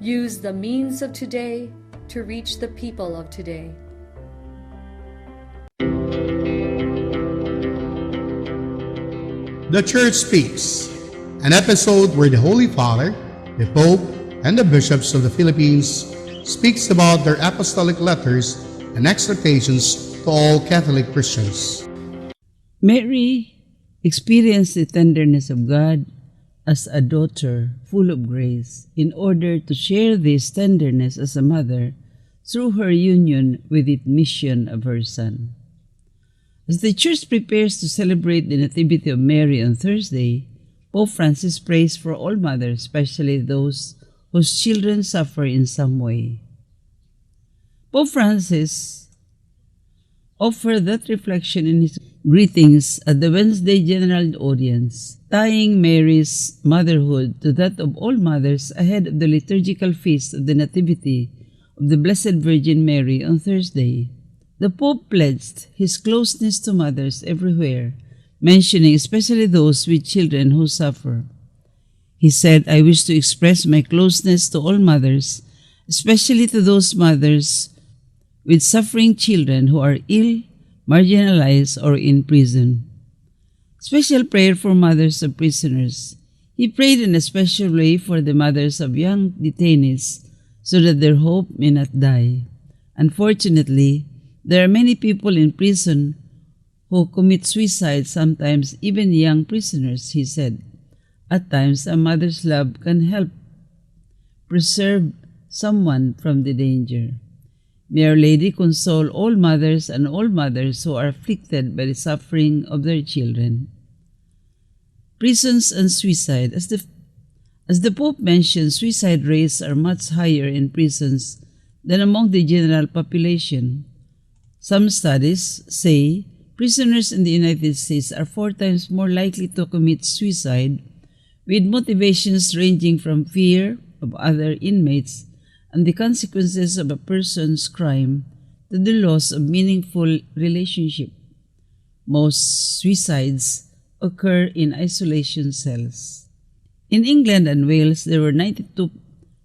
Use the means of today to reach the people of today. The Church Speaks, an episode where the Holy Father, the Pope, and the bishops of the Philippines speaks about their apostolic letters and exhortations to all Catholic Christians. Mary experienced the tenderness of God as a daughter full of grace in order to share this tenderness as a mother through her union with the mission of her Son. As the Church prepares to celebrate the Nativity of Mary on Thursday, Pope Francis prays for all mothers, especially those whose children suffer in some way. Pope Francis offered that reflection in his greetings at the Wednesday General Audience, tying Mary's motherhood to that of all mothers ahead of the liturgical feast of the Nativity of the Blessed Virgin Mary on Thursday. The Pope pledged his closeness to mothers everywhere, mentioning especially those with children who suffer. He said, "I wish to express my closeness to all mothers, especially to those mothers with suffering children who are ill, marginalized, or in prison." Special prayer for mothers of prisoners. He prayed in a special way for the mothers of young detainees so that their hope may not die. "Unfortunately, there are many people in prison who commit suicide, sometimes even young prisoners," he said. "At times, a mother's love can help preserve someone from the danger. May Our Lady console all mothers and all mothers who are afflicted by the suffering of their children." Prisons and suicide. As the Pope mentioned, suicide rates are much higher in prisons than among the general population. Some studies say prisoners in the United States are four times more likely to commit suicide, with motivations ranging from fear of other inmates and the consequences of a person's crime to the loss of meaningful relationship. Most suicides occur in isolation cells. In England and Wales, there were 92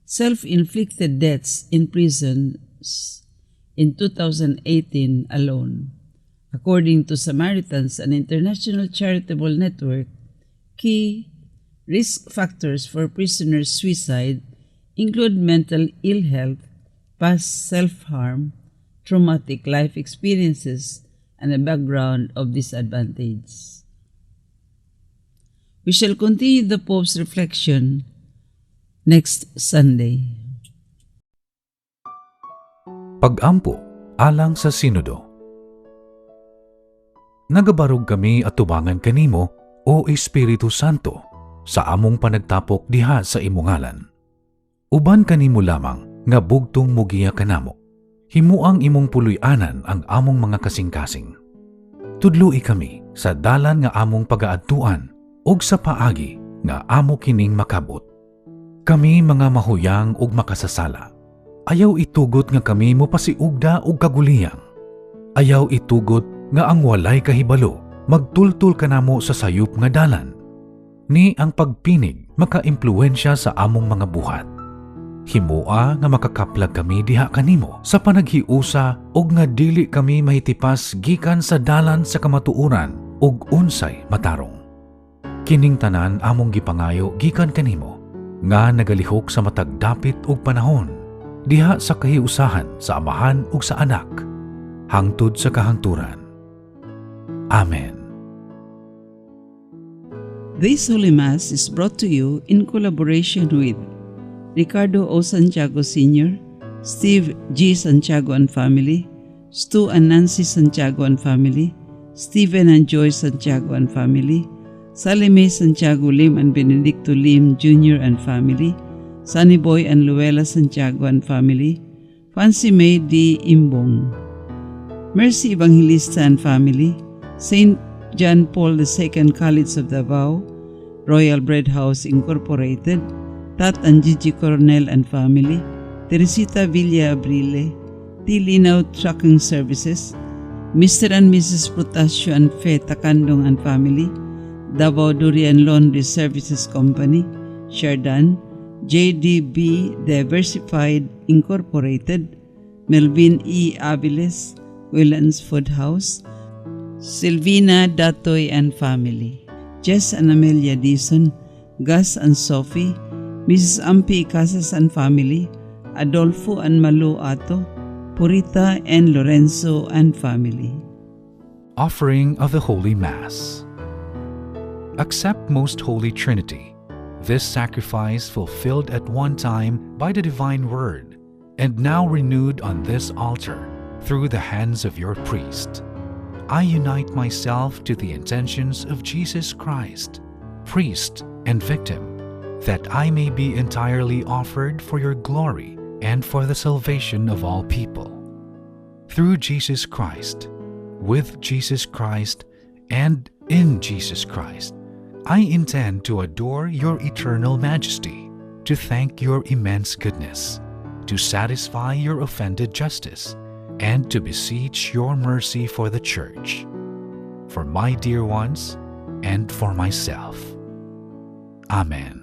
self-inflicted deaths in prisons in 2018 alone. According to Samaritans, an international charitable network, key risk factors for prisoners' suicide include mental ill health, past self-harm, traumatic life experiences, and a background of disadvantage. We shall continue the Pope's reflection next Sunday. Pag-ampo alang sa Sinodo. Nagabarog kami atubangan kanimo, O Espiritu Santo, sa among panagtapok diha sa imong ngalan. Uban kanimo lamang nga bugtong mugiya kanamo. Himuang imong puloy-anan ang among mga kasing-kasing. Tudloi kami sa dalan nga among pagaadtuan ug sa paagi nga amo kining makabot. Kami mga mahuyang ug makasasala. Ayaw itugot nga kami mopasiugda og kaguliyang. Ayaw itugot nga ang walay kahibalo magtultol kanamo sa sayop nga dalan. Ni ang pagpinig makaimpluwensya sa among mga buhat. Himoa nga makakaplag kami diha kanimo sa panaghiusa ug nga dili kami mahitipas gikan sa dalan sa kamatuoran ug unsay matarong. Kining tanan among gipangayo gikan kanimo nga nagalihok sa matag dapit ug panahon diha sa kahiusahan sa Amahan ug sa Anak hangtod sa kahangturan. Amen. This Holy Mass is brought to you in collaboration with Ricardo O. Santiago Sr., Steve G. Santiago and family, Stu and Nancy Santiago and family, Stephen and Joy Santiago and family, Salime Santiago Lim and Benedicto Lim Jr. and family, Sunny Boy and Luella Santiago and family, Fancy May D. Imbong, Mercy Evangelista and family, St. John Paul II College of Davao, Royal Bread House Incorporated, Tat and Gigi Coronel and family, Teresita Villa Abrile, T. Linaw Trucking Services, Mr. and Mrs. Protasio and Fe Takandong and family, Davao Durian Laundry Services Company, Shardan, JDB Diversified Incorporated, Melvin E. Aviles, Willands Food House, Silvina Datoy and family, Jess and Amelia Dison, Gus and Sophie, Mrs. Ampi Casas and family, Adolfo and Malu Ato, Purita and Lorenzo and family. Offering of the Holy Mass. Accept, Most Holy Trinity, this sacrifice fulfilled at one time by the Divine Word, and now renewed on this altar through the hands of your priest. I unite myself to the intentions of Jesus Christ, priest and victim, that I may be entirely offered for your glory and for the salvation of all people. Through Jesus Christ, with Jesus Christ, and in Jesus Christ, I intend to adore your eternal majesty, to thank your immense goodness, to satisfy your offended justice, and to beseech your mercy for the Church, for my dear ones, and for myself. Amen.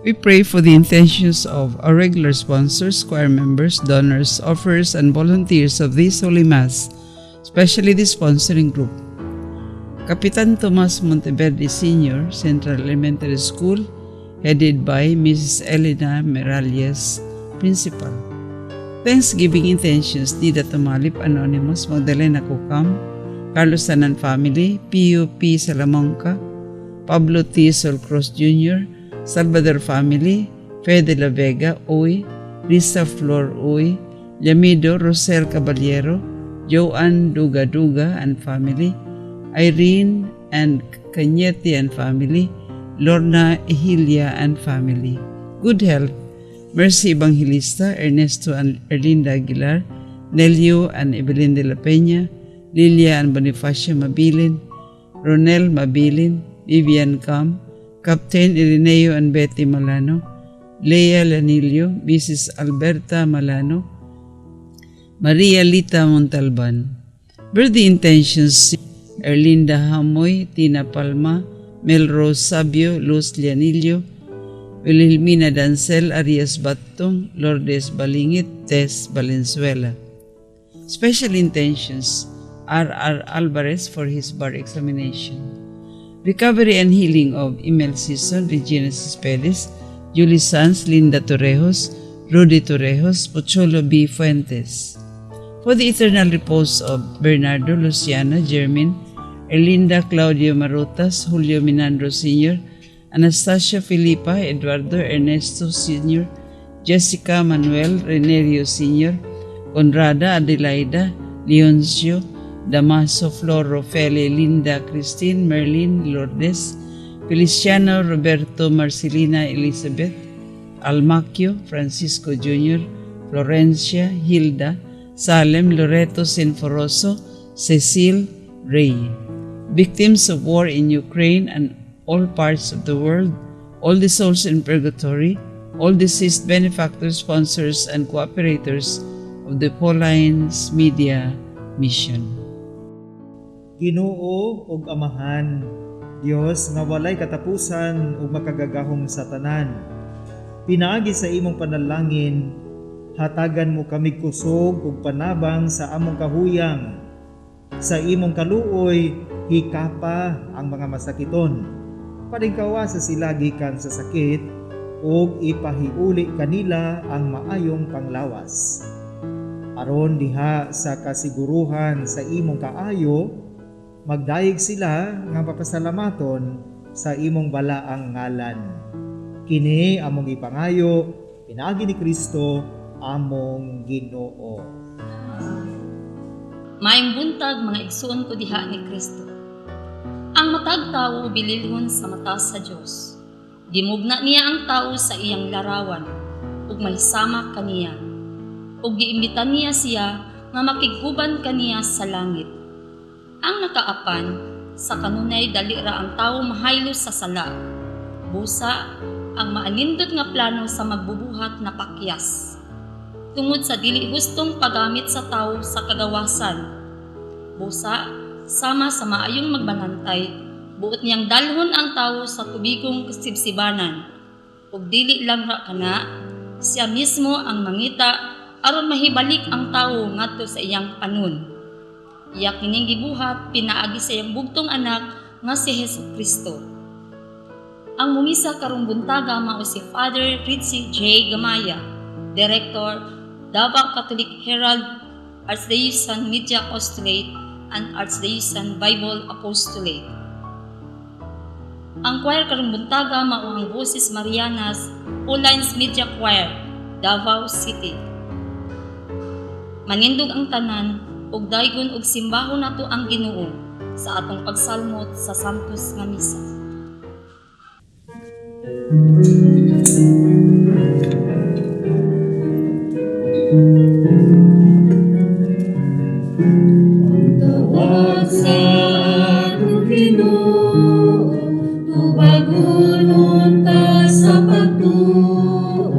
We pray for the intentions of our regular sponsors, choir members, donors, offerers, and volunteers of this Holy Mass, especially the sponsoring group. Kapitan Tomas Monteverde Sr., Central Elementary School, headed by Mrs. Elena Merales, Principal. Thanksgiving intentions, Nida Tumalip, Anonymous, Magdalena Kukam, Carlos Sanan Family, PUP Salamanca, Pablo T. Solcross Jr., Salvador Family, Fede La Vega, Uy, Lisa Flor Uy, Yamido Rosel Caballero, Joanne Duga Duga and family, Irene and Cañete and family, Lorna Ehilia and family. Good health, Mercy Evangelista, Ernesto and Erlinda Aguilar, Nelio and Evelyn de la Peña, Lilia and Bonifacio Mabilin, Ronel Mabilin, Vivian Cam, Captain Ireneo and Betty Malano, Lea Lanillo, Mrs. Alberta Malano, Maria Lita Montalban. Birthday intentions, Erlinda Hamoy, Tina Palma, Melrose Sabio, Luz Lianillo, Wilhelmina Dancel, Arias Battong, Lourdes Balingit, Tess Valenzuela. Special intentions, R.R. Alvarez for his bar examination. Recovery and healing of Emil Sison, Regina Cespedes, Julie Sanz, Linda Torrejos, Rudy Torrejos, Pocholo B. Fuentes. For the eternal repose of Bernardo, Luciana, Jermin, Erlinda Claudio Marutas, Julio Minandro Sr., Anastasia Filipa, Eduardo Ernesto Sr., Jessica Manuel Renerio Sr., Conrada Adelaida, Leoncio, Damaso Floro Feli Linda Christine Merlin Lourdes, Feliciano Roberto Marcelina Elizabeth, Almaquio Francisco Jr., Florencia Hilda, Salem Loreto Sinforoso, Cecil Ray. Victims of war in Ukraine and all parts of the world, all the souls in purgatory, all deceased benefactors, sponsors, and cooperators of the Paulines Media Mission. Ginoo ug Amahan, Dios nga walay katapusan ug makagagahom sa tanan. Pinaagi sa imong panalangin, hatagan mo kami kusog ug panabang sa among kahuyang. Sa imong kaluoy, hikapa ang mga masakiton. Palingkawa sa sila gikan sa sakit ug ipahiuli kanila ang maayong panglawas. Aron diha sa kasiguruhan sa imong kaayo, magdayeg sila nga mapasalamaton sa imong balaang ngalan. Kini among ipangayo pinaagi ni Kristo among Ginoo. Maayong buntag, mga igsuon ko diha ni Kristo. Ang matag tawo bililhon sa mata sa Dios. Gimugna niya ang tao sa iyang larawan ug may sama kaniya. Ug giimbitan niya siya nga makig-uban kaniya sa langit. Ang nakaapan sa kanunay, dali ra ang tawo mahaylo sa sala. Busa, ang maanindot nga plano sa magbubuhat napakyas tungod sa dili hustong paggamit sa tawo sa kagawasan. Busa, sama sa maayong magbanantay, buot niyang dalhon ang tawo sa tubigong kasibsibanan. Ug dili lang ra kana, siya mismo ang mangita aron mahibalik ang tawo ngadto sa iyang panon. Iya kining gibuhat pinaagi sa iyang bugtong anak nga si Hesus Kristo. Ang mumisa karong buntaga mao si Father Ritzy J. Gamaya, Director, Davao Catholic Herald, Archdiocesan Media Apostolate, and Archdiocesan Bible Apostolate. Ang choir karong buntaga mao ang Voces Marianas Lines Media Choir, Davao City. Manindog ang tanan ug daygon ug simbahon nato ang Ginoo sa atong pagsalmot sa Santos nga Misa. Tawag sa atong Ginoo, tubagon unta sa pagtuo,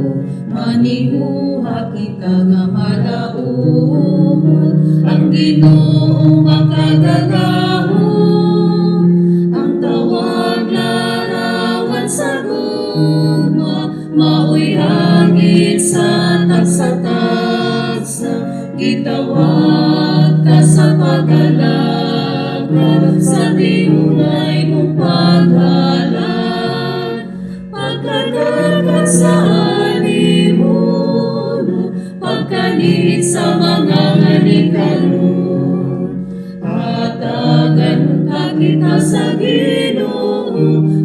maninguha kita nga malauhon, ang Ginoo makagagahom. Ang tawag larawan sa gugma, mao'y hagit sa tagsa-tagsa, gitawag ka sa pag-alaga sa tiunay mong paghalad. Pagkadagan sa animono, pagkaniit sa mga nganikaron. Hatagan ta kita sa Ginoo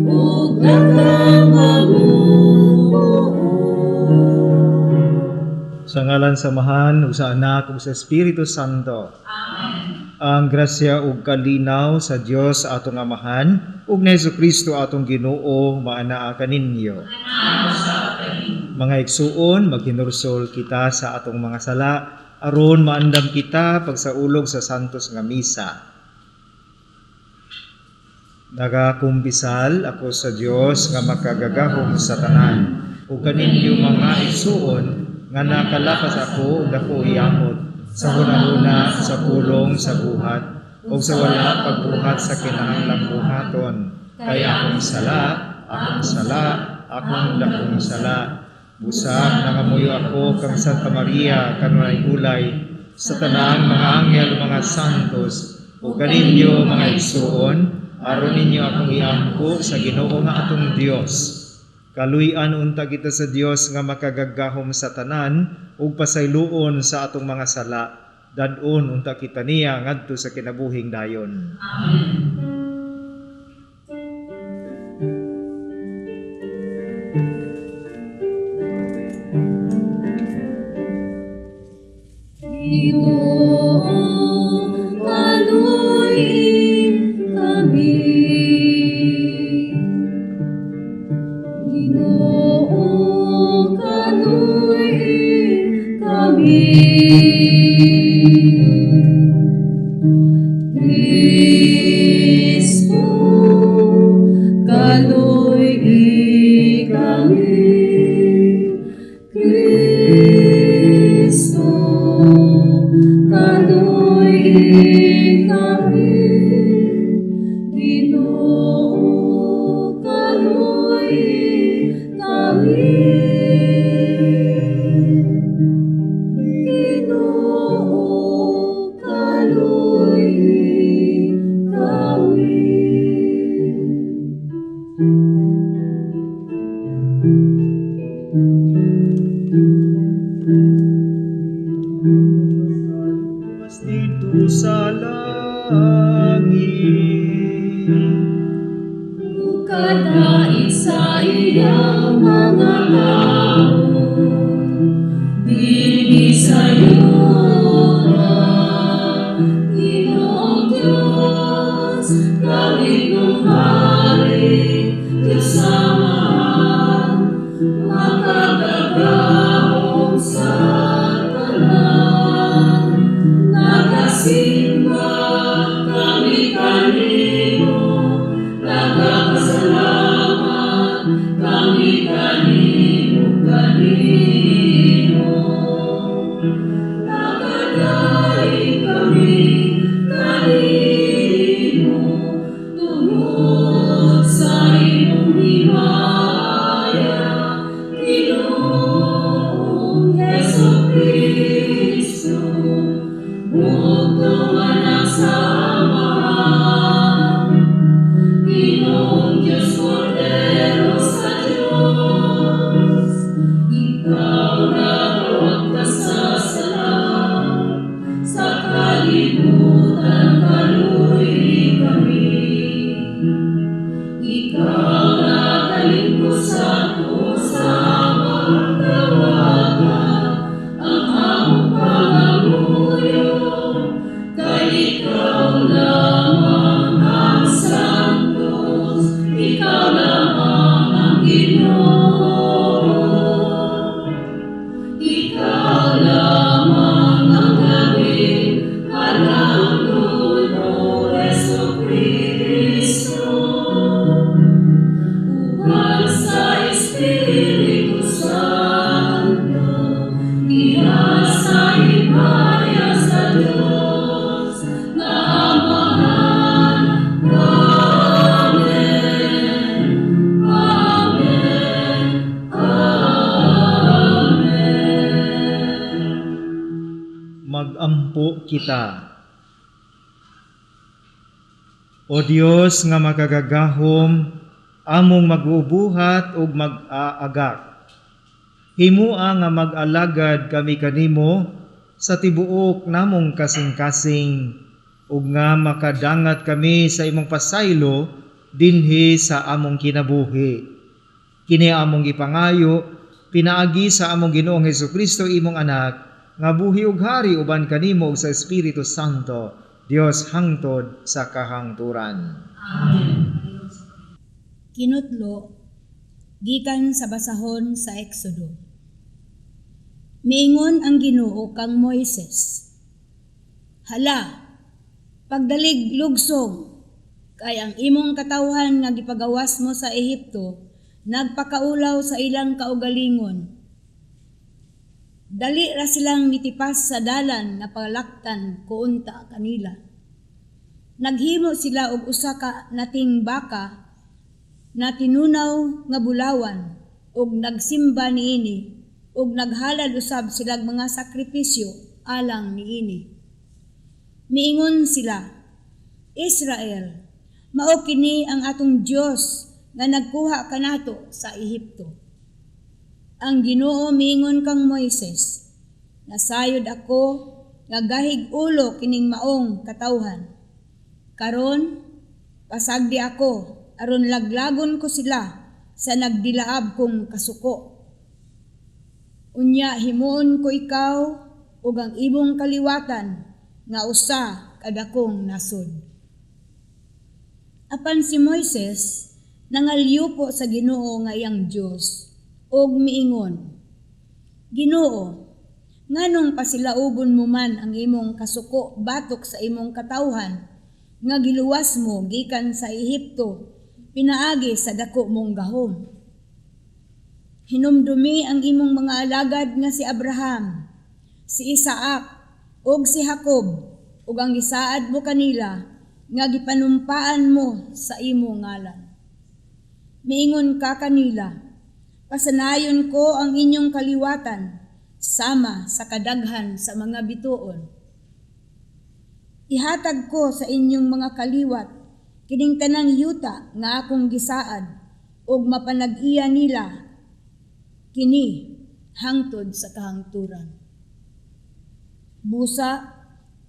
ug daghang pamuo. Sa ngalan sa Amahan, ug sa Anak, ug sa Espiritu Santo. Amen. Ang grasya ug kalinaw sa Dios atong Amahan, ug ni Hesukristo atong Ginoo, maanaa kaninyo. Mga igsuon, maghinursol kita sa atong mga sala, aron maandam kita pagsaulog sa Santos nga Misa. Nagakumpisal ako sa Dios nga makagagahom sa tanan, ug kaninyo mga igsuon nga nakalapas ako ug dako yamot sa hunahuna, sa pulong, sa buhat, ug sa wala pagbuhat sa kinahanglang buhaton. Kay akong sala, akong sala, akong dakong sala. Busa nangamuyo ako kang Santa Maria kanunay hulay sa tanang mga anghel, mga santos, ug kaninyo mga igsuon, aron ninyo akong iampo sa Ginoo nga atong Dios. Kaluy-an unta kita sa Dios nga makagagahom sa tanan ug pasayloon sa atong mga sala. Dad-on unta kita niya ngadto sa kinabuhing dayon. Amen. Ginoo, kaluy-i kami. Ginoo, kaluy-i kami. Kristo, kaluy-i kami. Kristo, kaluy-i kami. Ginoo, kaluy-i kami. Ginoo, kaluy-i kami. Mas dito sa langit. Ug kadait sa iyang mga tao, dinhi sa yuta, Ginoong Diyos, langit mong hari, Diyos Amahan, makagagahom sa tanan. Nagasimba kami kanimo, nagapasalamat kami kanimo kanimo. Nagadaig kami kanimo tungod sa imong himaya. Ampo kita. O Dios nga makagagahom, among magubuhat ug mag-aagak. Himua nga mag-alagad kami kanimo sa tibuok namong kasing-kasing ug nga makadangat kami sa imong pasaylo dinhi sa among kinabuhi. Kini among gipangayo pinaagi sa among Ginoong Hesukristo, imong anak, nga buhi ug hari uban kanimo ug sa Espiritu Santo, Dios hangtod sa kahangturan. Amen. Kinutlo gikan sa basahon sa Exodo. Miingon ang Ginoo kang Moises, "Hala, pagdalig lugsong, kay ang imong katawhan nga gipagawas mo sa Ehipto nagpakaulaw sa ilang kaugalingon. Dali ra silang mitipas sa dalan nga palaktan ko unta kanila. Naghimo sila og usa ka nating baka na tinunaw nga bulawan ug nagsimba niini ug naghalad usab silag mga sakripisyo alang niini. Miingon sila, Israel, mao kini ang atong Dios nga nagkuha kanato sa Ehipto." Ang Ginoo miingon kang Moises, "Nasayod ako nga gahig ulo kining maong katawhan. Karon, pasagdi ako aron laglagon ko sila sa nagdilaab kong kasuko. Unya himuon ko ikaw ug ang imong kaliwatan nga usa ka dakong nasod." Apan si Moises nangalyupo sa Ginoo nga iyang Dios ug miingon, "Ginoo, nganong pasilaubon mo man ang imong kasuko batok sa imong katawhan nga giluwas mo gikan sa Ehipto pinaagi sa dako mong gahom? Hinumdumi ang imong mga alagad nga si Abraham, si Isaac ug si Jacob ug ang gisaad mo kanila nga gipanumpaan mo sa imong ngalan. Miingon ka kanila, pasanayon ko ang inyong kaliwatan sama sa kadaghan sa mga bituon. Ihatag ko sa inyong mga kaliwat kining tanang yuta nga akong gisaad ug mapanag-iya nila kini hangtod sa kahangturan." Busa,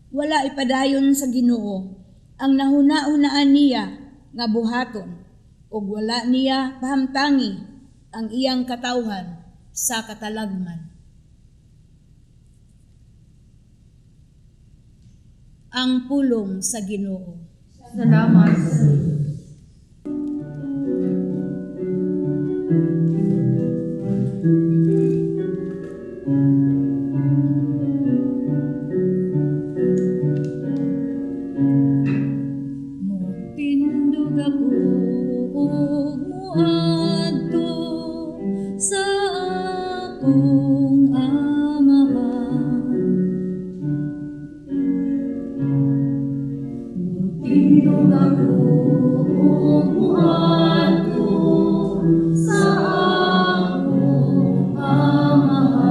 wala ipadayon sa Ginoo ang nahuna-hunaan niya nga buhaton ug wala niya pahamtangi ang iyang katawhan sa katalagman. Ang pulong sa Ginoo. Salamat sa Diyos. Motindog ako ug moadto sa akong amahan. Motindog ako ug moadto sa akong amahan.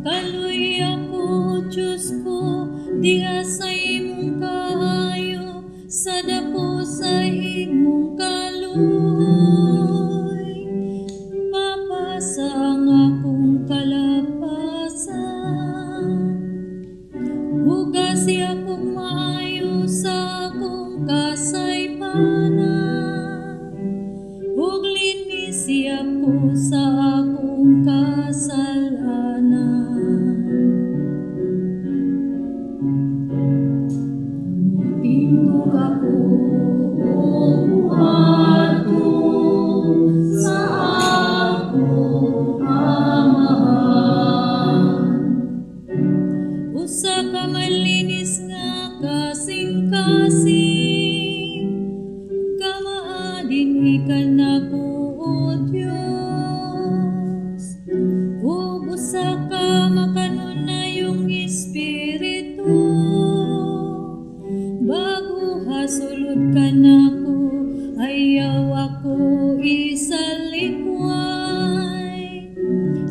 Kaluy ako, Diyos ko, diha sa imong kaayo, sa dako sa imong kaluoy. Mapasa ang akong kalapasan. Hugasi akong maayo sa akong kasaypanan. Ug linisi ako sa akong kasalanan. Motindog ako ug moadto sa akong amahan. Usa ka malinis nga kasing-kasing, gamaa dinhi kanako, O Dios. Ug usa ka makanunayong espiritu, baguha sulod kanako, ayaw ako isalikway.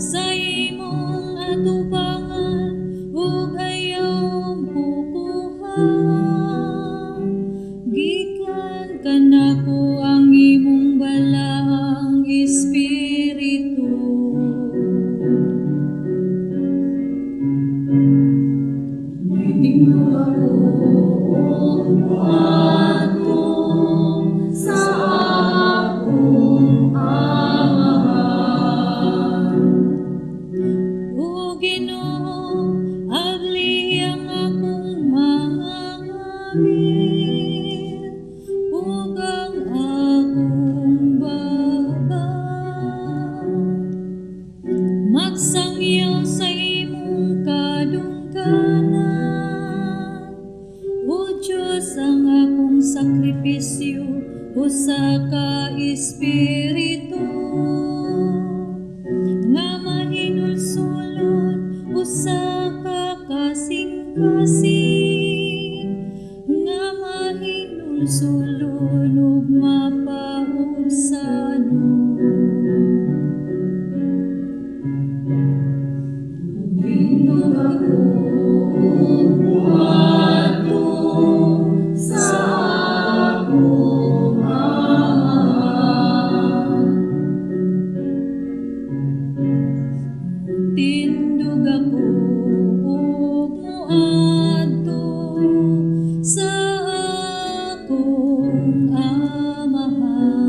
Sa imong atubangan, Labil ug ang akong baba magsangyaw sa imong kadungganan. O Diyos, ang akong sakripisyo, usa ka espiritu nga mahinulsulon, usa ka kasing-kasing nga mahinulsulon ug mapaubsanon. Tindog ako ug moadto sa akong Amahan. Tindog ako ug moadto sa akong Amahan.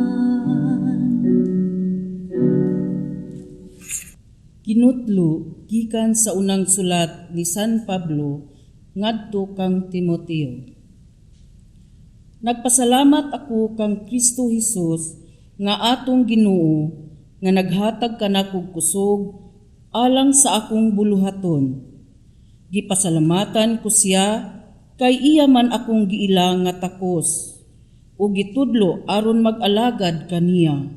Kinutlo gikan sa unang sulat ni San Pablo ngadto kang Timoteo. Nagpasalamat ako kang Kristo Hesus nga atong Ginoo nga naghatag kanakog kusog alang sa akong buluhaton. Gipasalamatan ko siya kay iya man akong giila nga takos ug gitudlo aron mag-alagad kaniya.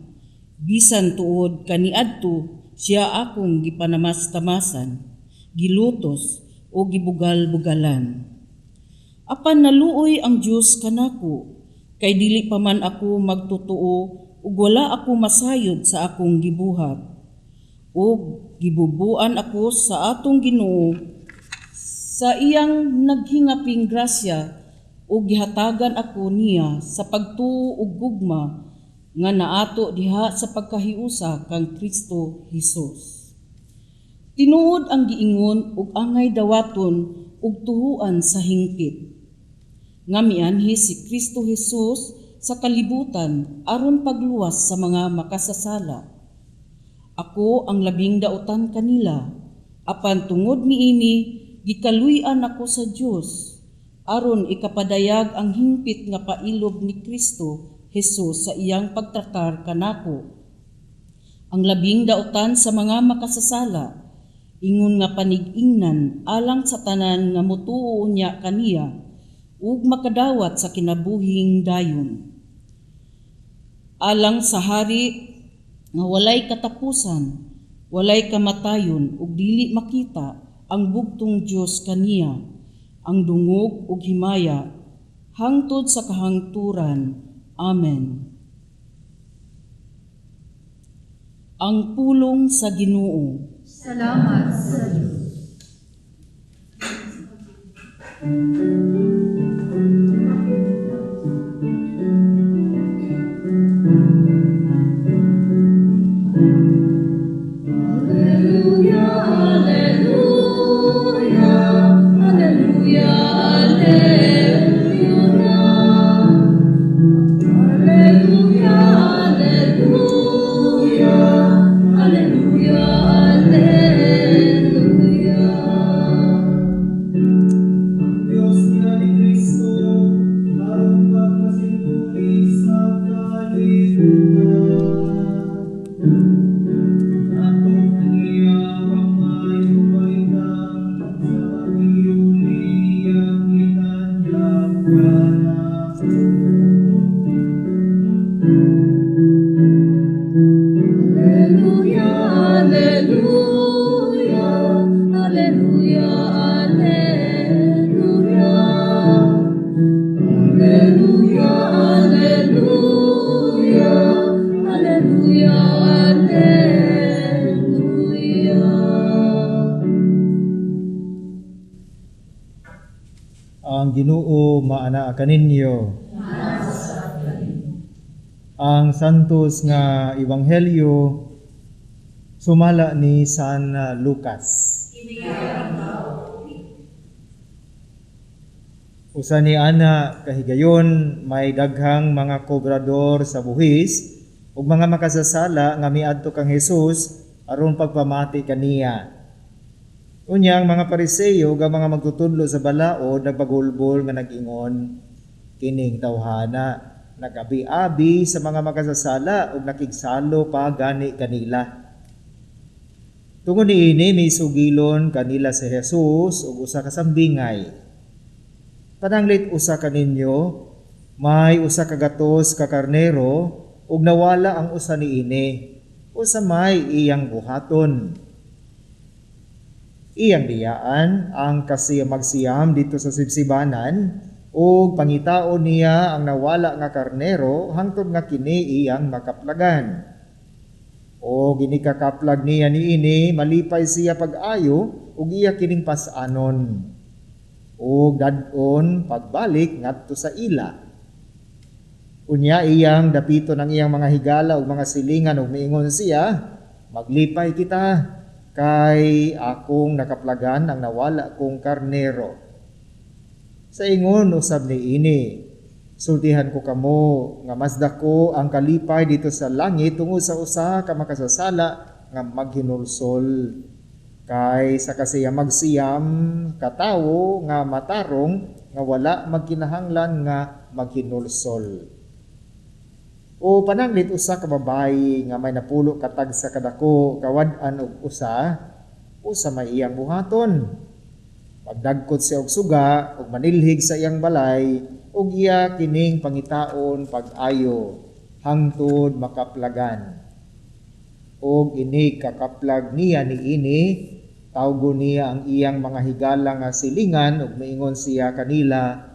Bisan tuod kaniadto siya akong gipanamastamasan, gilutos o gibugal-bugalan. Apan naluoy ang Dios kanako, kay dili pa man ako magtotoo ug wala ako masayod sa akong gibuhat. Ug gibubuan ako sa atong Ginoo sa iyang naghingaping grasya ug gihatagan ako niya sa pagtuo ug gugma nga naato diha sa pagkahiusa kang Kristo Hesus. Tinuod ang giingon ug angay dawaton ug tuhuan sa hingpit nga mianhi si Kristo Hesus sa kalibutan aron pagluwas sa mga makasasala. Ako ang labing dautan kanila, apan tungod niini gikaluy-an ako sa Dios aron ikapadayag ang hingpit nga pailob ni Kristo Hesus sa iyang pagtratar kanako. Ang labing dautan sa mga makasasala, ingon nga panig-ingnan alang sa tanan nga motuo unya kaniya ug makadawat sa kinabuhing dayon. Alang sa hari nga walay katapusan, walay kamatayon ug dili makita ang bugtong Dios kaniya, ang dungog ug himaya hangtod sa kahangturan. Amen. Ang pulong sa Ginoo. Salamat sa Diyos. Alleluia, alleluia, alleluia, alleluia. Alleluia, alleluia, alleluia, alleluia. Ang Diyos nga ni Kristo, aron pagkasintuli sa kalibutan. Atong niya ang maayong balita sa paghiuliyang gitanyag kanako. Alleluia, alleluia, alleluia, alleluia. Alleluia, alleluia, alleluia, alleluia. Ang Ginoo maanaa kaninyo. Ang santos nga ebanghelyo sumala ni San Lucas. Usa ni ana kahigayon may daghang mga kobrador sa buhis ug mga makasasala nga miadto kang Hesus aron pagpamati kaniya. Unya ang mga Pariseo ug ang mga magtutudlo sa balaod nagpagulbol nga nag-ingon, kining tawhana nagabi-abi sa mga makasasala ug nakigsalo pa gani kanila. Tungod niini misugilon kanila si Jesus ug usa ka sambingay. Pananglit usa kaninyo may usa ka gatos ka karnero ug nawala ang usa niini, usa may iyang buhaton? Iyang diyaan ang kasiyamag-siyam dito sa sibsibanan ug pangitaon niya ang nawala nga karnero hangtod nga kini iyang makaplagan. O ginikakaplag niya niini, malipay siya pag-ayo ug iya kining pas-anon. Ug dad-on pagbalik ngadto sa ila. Unya iyang dapiton ang iyang mga higala ug mga silingan ug miingon siya, maglipay kita kay akong nakaplagan ang nawala kong karnero. Sa ingon usab niini, sultihan ko kamo nga mas dako ang kalipay dito sa langit tungod sa usa ka makasasala nga maghinulsol kay sa kasiya magsiyam katawo nga matarong nga wala magkinahanglan nga maghinulsol. O pananglit usa ka babayi nga may napulo ka tagsa kadako kawad-an og usa, usa may iyang buhaton? Magdagkot siya og suga ug manilhig sa iyang balay ug iya kining pangitaon pag-ayo hangtod makaplagan. Og ini kakaplag niya niini, tawgon niya ang iyang mga higala nga silingan ug miingon siya kanila,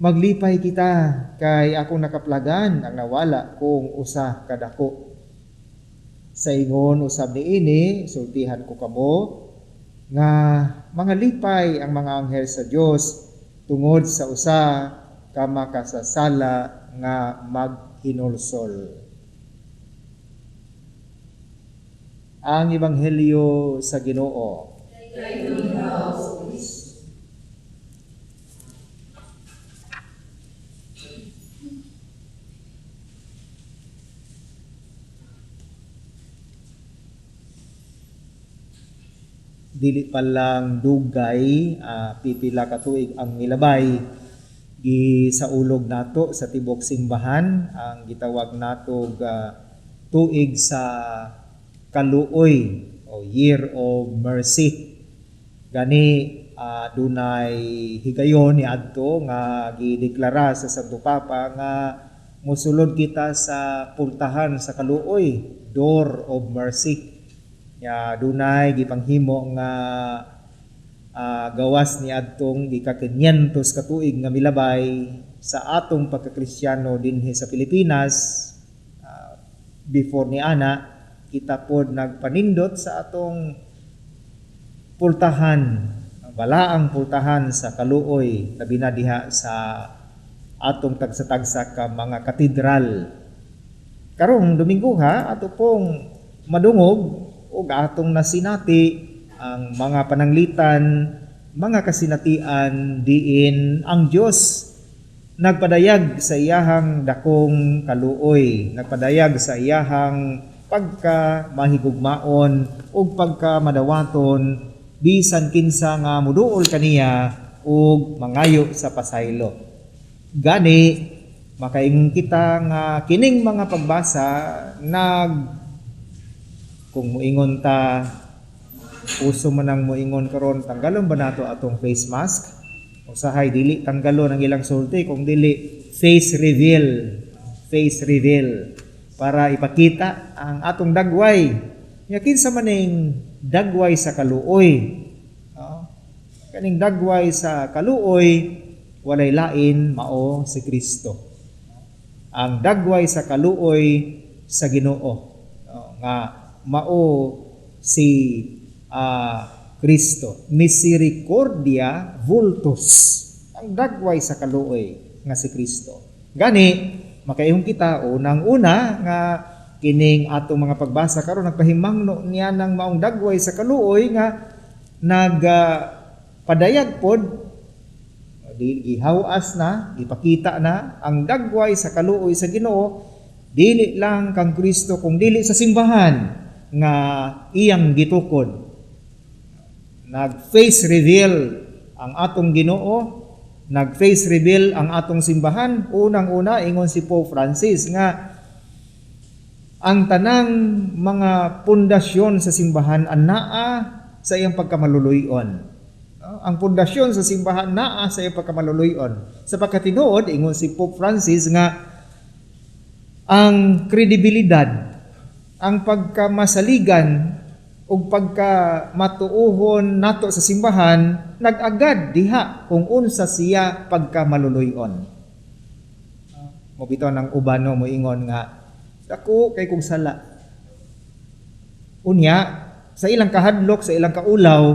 maglipay kita kay akong nakaplagan ang nawala kong usa kadako. Sa ingon usab niini, sultihan ko kamo nga mga lipay ang mga anghel sa Dios tungod sa usa ka makasasala nga maghinulsol. Ang Ebanghelyo sa Ginoo. Dili pa lang dugay, pipila ka tuig ang milabay, gisaulog nato sa tibok simbahan ang gitawag nato tuig sa kaluoy o Year of Mercy. Gani dunay higayon niadto nga gideklara sa Santo Papa nga mosulod kita sa pultahan sa kaluoy, Door of Mercy. Ya dunay gipanghimo nga gawas ni adtong gika-500 ka tuig nga milabay sa atong pagkakristyano dinhi sa Pilipinas. Before ni ana, kita pod nagpanindot sa atong pultahan, balaang pultahan sa kaluoy, labi na diha sa atong tagsa-tagsa ka mga katedral. Karong Domingo ha, ato pong madungog ug atong nasinati ang mga pananglitan, mga kasinatian diin ang Dios nagpadayag sa iyahang dakong kaluoy, nagpadayag sa iyahang pagka mahigugmaon ug pagka madawaton bisan kinsa nga muduol kaniya ug mangayo sa pasaylo. Gani makaingon kita nga kining mga pagbasa nag kung muingon ta, uso man ang muingon karon, tanggalon ba nato atong face mask? Usahay dili tanggalon ang ilang sulti kung dili face reveal, face reveal para ipakita ang atong dagway. Nya kinsa man ning dagway sa kaluoy? Kaning dagway sa kaluoy walay lain mao si Kristo. Ang dagway sa kaluoy sa Ginoo, nga mao si Kristo. Misericordia vultus, ang dagway sa kaluoy nga si Kristo. Gani makaingon kita unang-una nga kining atong mga pagbasa karon nagpahimangno niya ng maong dagway sa kaluoy nga nagpadayag pod, gihawas na, gipakita na ang dagway sa kaluoy sa Ginoo dili lang kang Kristo kung dili sa simbahan nga iyang gitukod. Nag-face reveal ang atong Ginoo, nag-face reveal ang atong simbahan. Unang-una, ingon si Pope Francis nga ang tanang mga pundasyon sa simbahan anaa sa iyang pagkamaluluyon. Ang pundasyon sa simbahan naa sa iyang pagkamaluluyon. Sa pagkatinuod, ingon si Pope Francis nga ang kredibilidad, ang pagkamasaligan ug pagkamatuohon nato sa simbahan nag-agad diha kung unsa siya pagkamaluluyon. Mao bitaw ng ubano moingon nga dako kay kong sala. Unya sa ilang kahadlok, sa ilang kaulaw,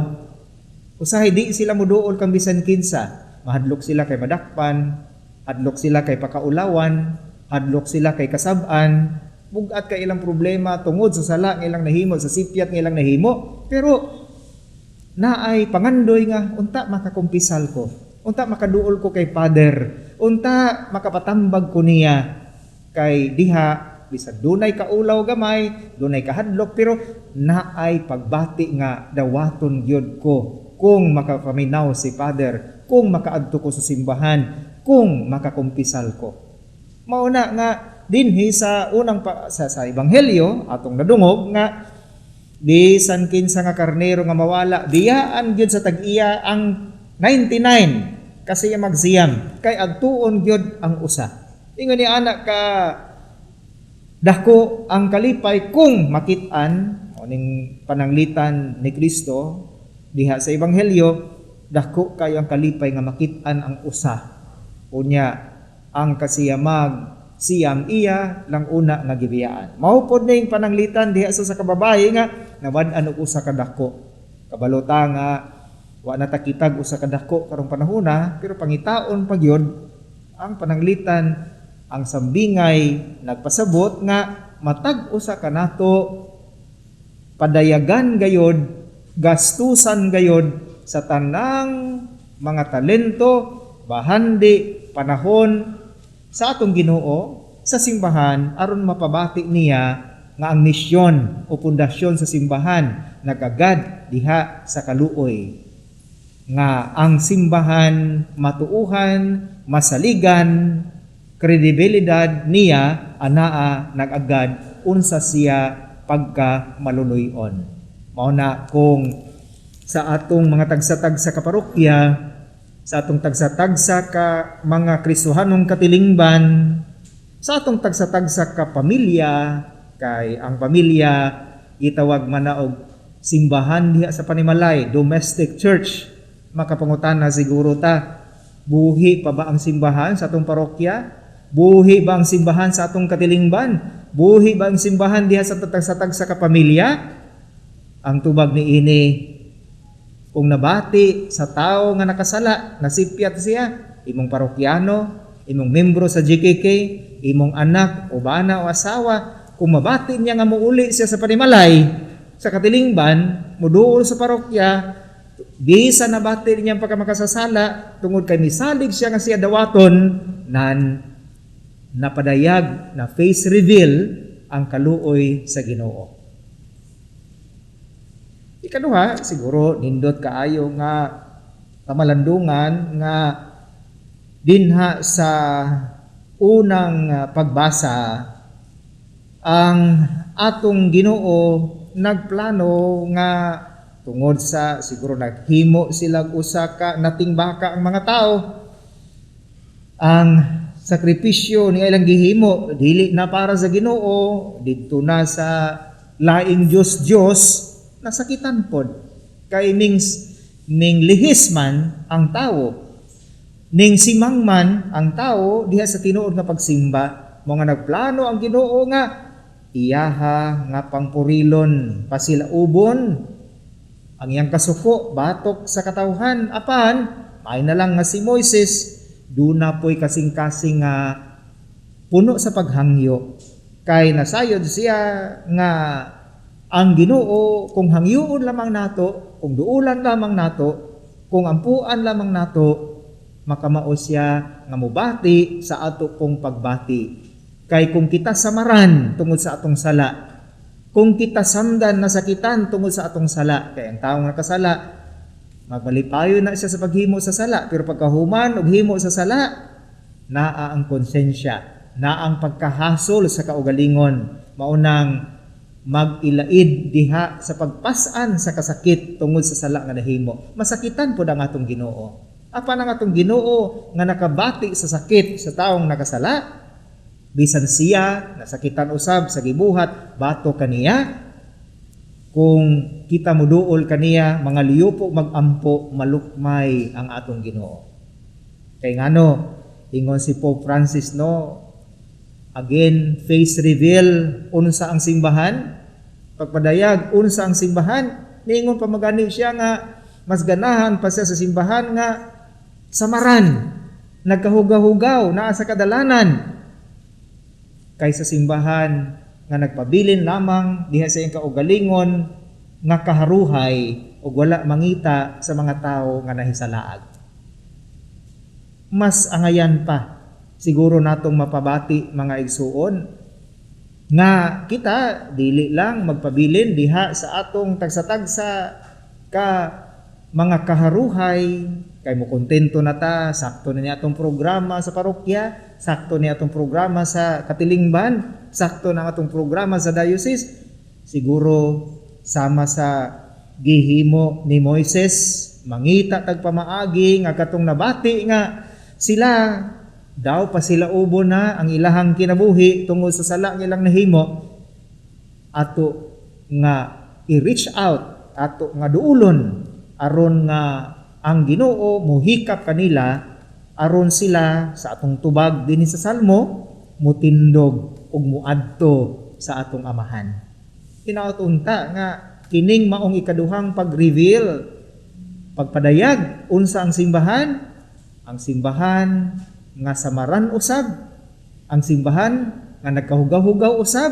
usahay di sila moduol kang bisan kinsa. Mahadlok sila kay madakpan, hadlok sila kay pakaulawan, hadlok sila kay kasab-an, bugat kay ilang problema tungod sa sala nga ilang nahimo, sa sipyat nga ilang nahimo. Pero naay pangandoy nga unta makakumpisal ko, unta makaduol ko kay Father, unta makapatambag ko niya kay diha bisan dunay kaulaw gamay, dunay kahadlok, pero naay pagbati nga dawaton gyud ko kung makapaminaw si Father, kung makaadto ko sa simbahan, kung makakumpisal ko. Mao na nga dinhi sa unang sa ebanghelyo atong nadungog nga bisan kinsa nga karnero nga mawala, biyaan gyud sa tag-iya ang 99 kasi magsiyam kay adtuon gyud ang usa. Ingon ni anak ka dako ang kalipay kung makit-an o ning pananglitan ni Kristo diha sa ebanghelyo, dako kayo ang kalipay nga makit-an ang usa. Unya ang kasiyamag siyam iya lang una nga gibiyaan. Mao pod ning pananglitan diha sa kababayi nga nawad-an og usa ka dako. Kabalo ta nga wa na ta kitag usa ka dako karong panahona, pero pangitaon pa gyud ang pananglitan, ang sambingay nagpasabot nga matag usa kanato padayagan gayod, gastusan gayod sa tanang mga talento, bahandi, panahon sa atong Ginoo sa simbahan aron mapabati niya nga ang misyon o pundasyon sa simbahan nagagad diha sa kaluoy, nga ang simbahan matuuhan, masaligan, kredibilidad niya anaa nagagad unsa siya pagka maluluyon. Mao na kung sa atong mga tagsa-tagsa ka parokya, sa atong tagsa-tagsa ka mga Kristohanong katilingban, sa atong tagsa-tagsa ka pamilya, kay ang pamilya gitawag man na og simbahan diha sa panimalay, domestic church. Makapangutana siguro ta, buhi pa ba ang simbahan sa atong parokya? Buhi ba ang simbahan sa atong katilingban? Buhi ba ang simbahan diha sa tagsa-tagsa ka pamilya? Ang tubag niini, kung nabati sa tao nga nakasala, nasipyat siya, imong parokyano, imong membro sa GKK, imong anak o bana o asawa, kung mabati niya nga muuli siya sa panimalay, sa katilingban, muduol sa parokya, bisa nabati niya pagkamakasasala, tungod kay misalig siya nga siya dawaton, nan napadayag na face reveal ang kaluoy sa Ginoo. Ikaduha, siguro nindot kaayo nga kamalandungan nga dinha sa unang pagbasa ang atong Ginoo nagplano nga tungod sa siguro naghimo sila usa ka nating baka ang mga tao, ang sakripisyo ni ilang gihimo dili na para sa Ginoo, didto na sa laing Dios-Dios, nasakitan pod kay ning lihis man ang tawo, ning simang man ang tawo diha sa tinuod nga pagsimba. Mga nagplano ang Ginoo nga iyaha nga pangpurilon pasilaubon ang iyang kasuko batok sa katawhan, apan may na lang nga si Moises duna po'y kasing-kasing nga puno sa paghangyo kay nasayod siya nga ang Ginoo kung hangyoon lamang nato, kung duulan lamang nato, kung ampuan lamang nato, makamao siya nga mobati sa ato pong pagbati. Kay kung kita samaran tungod sa atong sala, kung kita samdan nasakitan tungod sa atong sala, kay ang taong nakasala Magmalipayon na siya sa paghimo sa sala, pero pagkahuman og himo sa sala, naa ang konsensya, naa ang pagkahasol sa kaugalingon, maunang mag-ilaid diha sa pagpasan sa kasakit tungod sa sala nga nahimo. Masakitan pud ang atong Ginoo. Apan ang atong Ginoo nga nakabati sa sakit sa taong nakasala, bisan siya nasakitan usab sa gibuhat batok kaniya, kung kita muduol kaniya, mga liyupo magampo, malukmay ang atong Ginoo. Kay ngano, ingon si Pope Francis, no, again, face reveal, unsa ang simbahan, pagpadayag, unsa ang simbahan, niingon pa magani siya nga mas ganahan pa siya sa simbahan nga samaran, nagkahugaw-hugaw, naa sa kadalanan, kaysa simbahan nga nagpabilin lamang diha sa iyang kaugalingon nga kaharuhay ug wala mangita sa mga tawo nga nahisalaag. Mas angayan pa siguro natong mapabati, mga igsuon, nga kita dili lang magpabilin diha sa atong tagsa-tagsa ka mga kaharuhay, kay mo kontento na ta, sakto na niya atong programa sa parokya, sakto niya atong programa sa katilingban, sakto na atong programa sa diocese. Siguro sama sa gihimo ni Moises, mangita tag pamaagi nga katong nabati nga sila daw pa sila ubo na ang ilahang kinabuhi tungod sa sala nga ilang nahimo, ato nga i-reach out, ato nga duulon aron nga ang Ginoo muhikap kanila, aron sila sa atong tubag dinhi sa Salmo mutindog ug muadto sa atong Amahan. Hinaot unta nga kining maong ikaduhang pag-reveal, pagpadayag unsa ang simbahan, ang simbahan nga samaran usab, ang simbahan nga nagkahugaw-hugaw usab,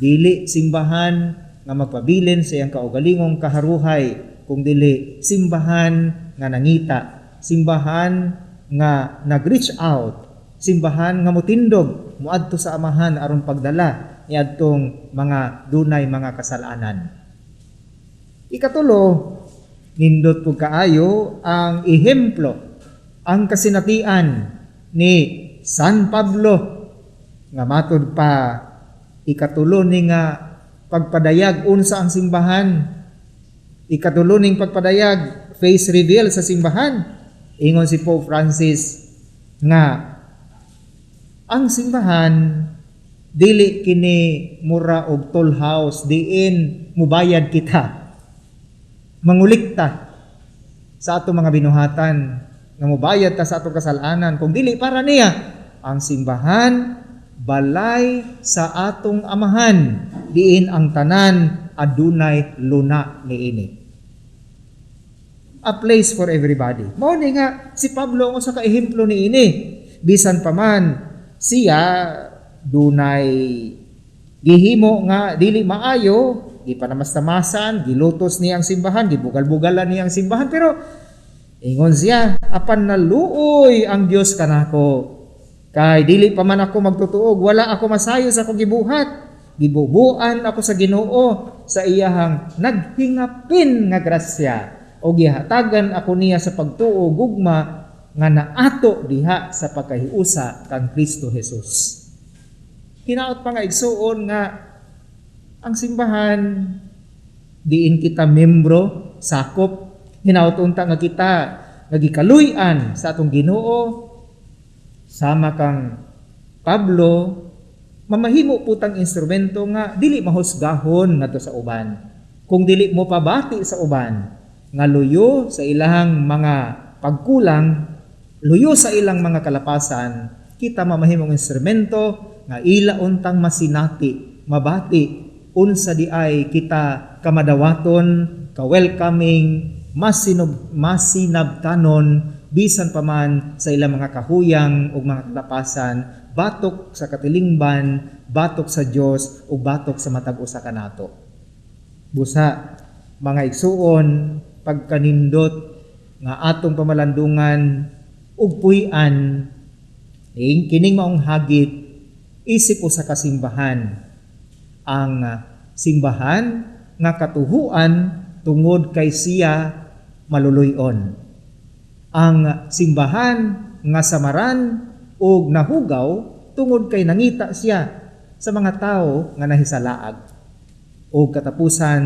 dili simbahan nga magpabilin sa iyang kaugalingong kaharuhay, kung dili simbahan nga nangita, simbahan nga nag-reach out, simbahan nga mutindog muadto sa Amahan aron pagdala niadtong mga dunay mga kasalanan. Ikatulo, nindot pug kaayo ang ehemplo, ang kasinatian ni San Pablo nga matud pa ikatulo ni nga pagpadayag unsa ang simbahan. Ikatulo ning pagpadayag, face reveal sa simbahan. Ingon si Pope Francis nga ang simbahan dili kini mura og toll house diin mubayad kita, mangulikta sa atong mga binuhatan, nga mubayad ta sa atong kasalanan, kung dili para niya ang simbahan balay sa atong Amahan diin ang tanan adunay luna niini. A place for everybody. Mao ni nga si Pablo ang usa ka ehemplo niini. Bisan pa man siya dunay gihimo nga dili maayo, gipanamastamasan, gilutos niya ang simbahan, gibugal-bugalan niya ang simbahan, pero ingon siya, apan naluoy ang Dios kanako. Kay dili pa man ako magtutuog, wala ako masayo sa akong gibuhat. Gibubuan ako sa Ginoo sa iyahang naghingapin nga grasya, o gihatagan ako niya sa pagtuo gugma nga naato diha sa pagkahiusa kang Kristo Jesus. Hinaot pa nga, igsuon, nga ang simbahan diin kita membro, sakop. Hinaot unta nga kita nga gikaluy-an sa atong Ginoo sama kang Pablo, mamahimo putang instrumento nga dili mahusgahon ngadto sa uban, kung dili mo pabati sa uban nga luyo sa ilahang mga pagkulang, luyo sa ilang mga kalapasan. Kita mamahimong instrumento nga ila untang masinati, mabati unsa di ay kita kamadawaton, ka-welcoming, masinabtanon bisan pa man sa ilang mga kahuyang ug mga kalapasan, batok sa katilingban, batok sa Dios ug batok sa matag usa kanato. Busa, mga igsuon, pagkanindot nga atong pamalandungan ug puy-an ning kining maong hagit isip usa ka simbahan, ang simbahan nga katuhuan tungod kay siya maluluy-on. Ang simbahan nga samaran ug nahugaw tungod kay nangita siya sa mga tawo nga nahisalaag. Ug katapusan,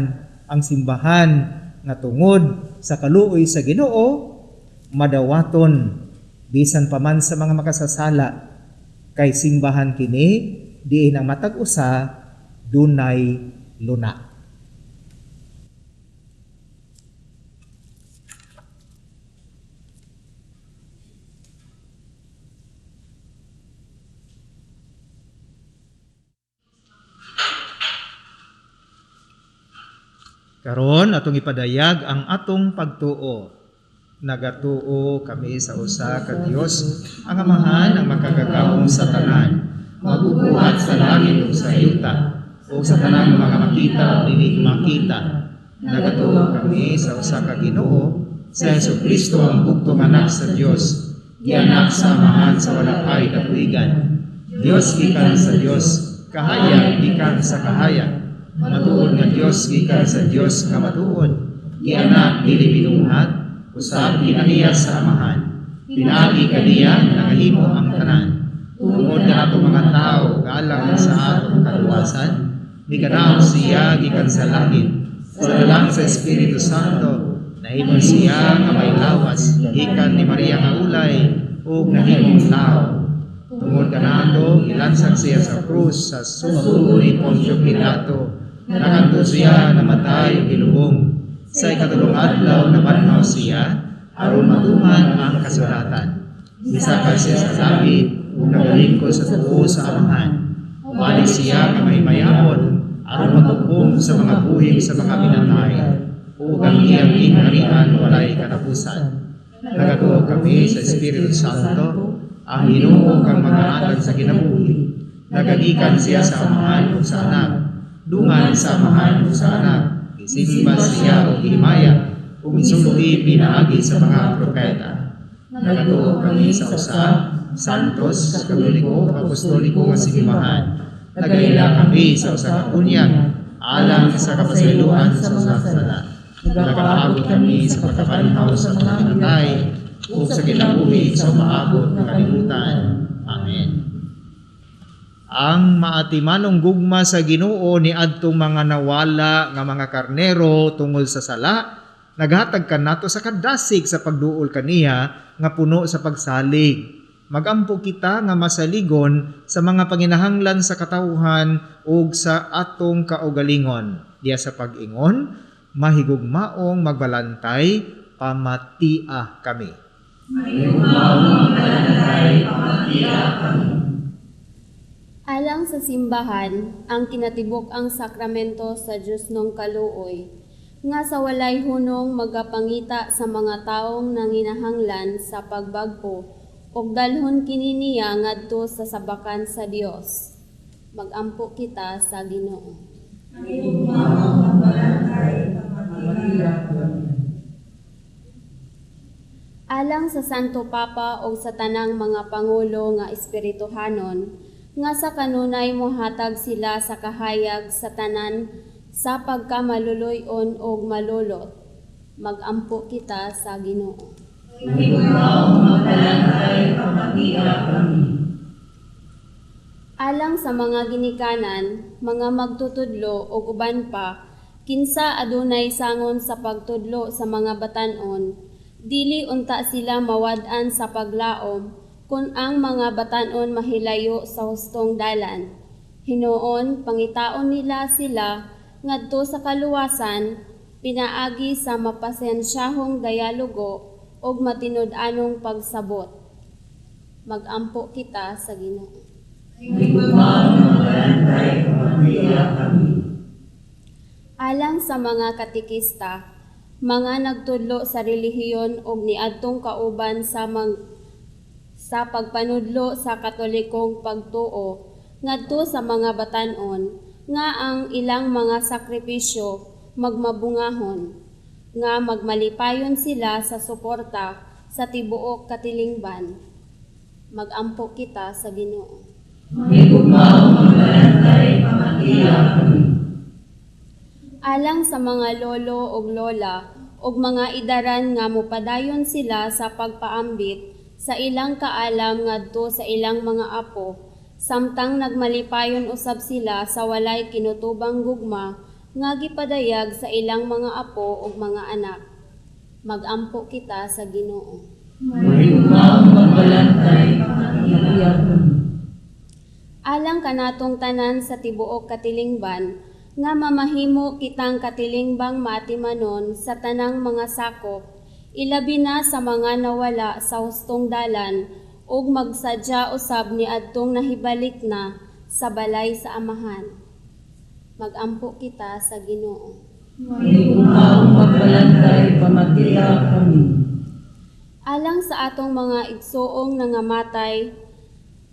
ang simbahan nga tungod sa kaluoy sa Ginoo madawaton bisan pa man sa mga makasasala, kay simbahan kini diin ang matag usa dunay luna. Karon atong ipadayag ang atong pagtuo. Nagatuo kami sa usa ka Dios, ang Amahan, ang makagagahom sa tanan, magbubuhat sa langit ug sa yuta, ug sa tanang mga makita ug dili makita. Nagatuo kami sa usa ka Ginoo, sa Hesukristo ang bugtong anak sa Dios, gianak sa Amahan sa wala pay katuigan. Dios gikan sa Dios, kahayag gikan sa kahayag. Matuod nga Dios gikan sa Dios nga matuod, gianak dili binuhat, usab kinaniya sa Amahan. Pinaagi kaniya nangahimo ang tanan. Tungod kanato mga tawo galang sa atong kaluwasan, mikanaw siya gikan sa langit. Sa lalang sa Espiritu Santo, nahimo siya nga may lawas gikan ni Maria nga ulay ug nahimong tawo. Tungod kanato gilansang siya sa krus sa sugo ni Poncio Pilato. Nakanto siya namatay ug gilubong. Sa ikatulong adlaw nabanhaw siya aron matuman ang kasulatan. Misakay siya sa langit ug nagalingkod sa tuo sa Amahan. Ubalik siya nga mahimayahon aron maghukom sa mga buhi sa mga pinatay, ug ang iyang gingharian walay katapusan. Nagatuo kami sa Espiritu Santo, ang Ginoo kang magahatag sa kinabuhi. Nagagikan siya sa Amahan ug sa Anak. Dungan sa Amahan ug sa Anak. Gisimba siya ug gihimaya ug misulti pinaagi sa mga propeta. Nagatuo kami sa usa, santos, katoliko, apostoliko nga simbahan. Nagaila kami sa usa ka bunyag, alang sa kapasayloan sa mga sala. Nagapaabot kami sa pagkabanhaw sa mga pinatay ug sa kinabuhi sa umaabot nga kalibutan. Amen. Ang maatimanong gugma sa Ginoo ni adtong mga nawala nga mga karnero tungol sa sala, naghatag kanato sa kadasig sa pagduol kaniya nga puno sa pagsalig. Magampo kita nga masaligon sa mga panginahanglan sa katawhan ug sa atong kaugalingon. Diya sa pag-ingon, mahigugmaong magbalantay, pamatia kami. Mahigugmaong magbalantay, pamatia kami. Alang sa simbahan, ang kinatibuk-ang sakramento sa Diyosnong kaluoy, nga sa walay hunong magapangita sa mga taong nanginahanglan sa pagbag-o, ug dalhon kini niya ngadto sa sabakan sa Dios. Magampo kita sa Ginoo. Mahigugmaong magbalantay, pamatia kami. Alang sa Santo Papa ug sa tanang mga pangulo nga espirituhanon, nga sa kanunay mohatag sila sa kahayag sa tanan sa pagkamaluluy-on ug malulot. Magampo kita sa Ginoo. Mahigugmaong magbalantay, pamatia kami. Alang sa mga ginikanan, mga magtutudlo ug uban pa, kinsa adunay sangon sa pagtudlo sa mga batan-on, dili unta sila mawad-an sa paglaom kun ang mga batan-on mahilayo sa hustong dalan. Hinuon, pangitaon nila sila ngadto sa kaluwasan, pinaagi sa mapasensyahong dialogo ug matinud-anong pagsabot. Magampo kita sa Ginoo. Mahigugmaong magbalantay, pamatia kami. Alang sa mga katikista, mga nagtudlo sa relihiyon ug niadtong kauban sa sa pagpanudlo sa Katolikong pagtuo ngadto sa mga batan-on nga ang ilang mga sakripisyo magmabungahon, nga magmalipayon sila sa suporta sa tibuok katilingban. Magampo kita sa Ginoo. Mahigugmaong magbalantay, pamatia kami. Alang sa mga lolo ug lola ug mga idaran nga mopadayon sila sa pagpaambit sa ilang kaalam ngadto sa ilang mga apo, samtang nagmalipayon usab sila sa walay kinutubang gugma nga gipadayag sa ilang mga apo ug mga anak. Mag-ampo kita sa Ginoo. Mahigugmaong magbalantay, pamatiya kami. Alang kanatong tanan sa tibuok katilingban, nga mamahimo kitang katilingbanng maatimanon sa tanang mga sakop, ilabi na sa mga nawala sa hustong dalan, ug magsadya usab niadtong nahibalik na sa balay sa Amahan. Mag-ampo kita sa Ginoo. Mahigugmaong magbalantay, pamatiya kami. Alang sa atong mga igsoong nangamatay,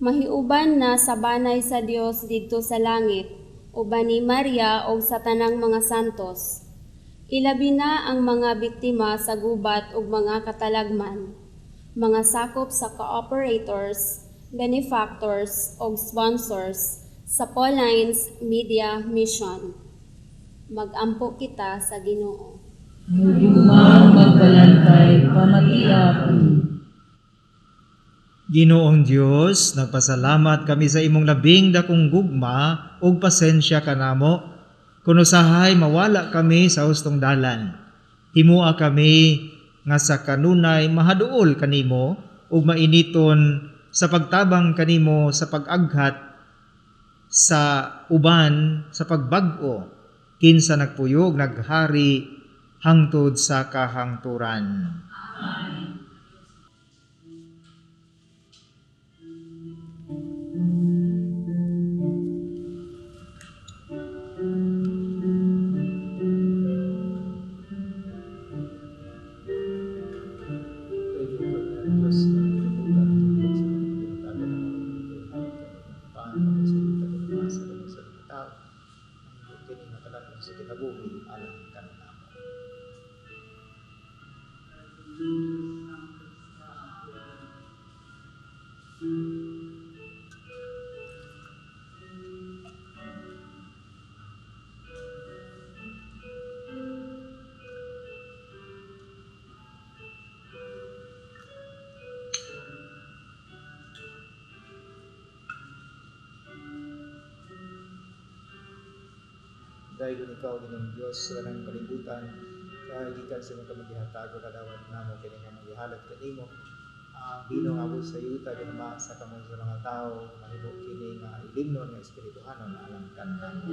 mahiuban na sa banay sa Dios didto sa langit, uban ni Maria og sa tanang mga santos. Ilabi na ang mga biktima sa gubat ug mga katalagman, mga sakop sa cooperators, benefactors ug sponsors sa Paulines Media Mission. Mag-ampo kita sa Ginoo. Mahigugmaong magbalantay, pamatiya kami. Ginoong Dios, nagpasalamat kami sa imong labing dakong gugma ug pasensya kanamo. Kun usahay mawala kami sa hustong dalan. Himua kami nga sa kanunay mahaduol kanimo ug mainiton sa pagtabang kanimo sa pag-aghat sa uban sa pagbag-o kinsa nagpuyo ug naghari hangtod sa kahangturan. Amen. Sa kinabuhi alang kanamo. Dahil ikaw, Ginoong Diyos, sa tanang kalibutan, kahigikan sa imong kamagihatag o kadawat namo kini nga magihalad kanimo. Ang bino nga abot sa yuta ginama sa kamot sa mga tao, mahimo kini nga ilimnon nga espirituhanon alang kanamo.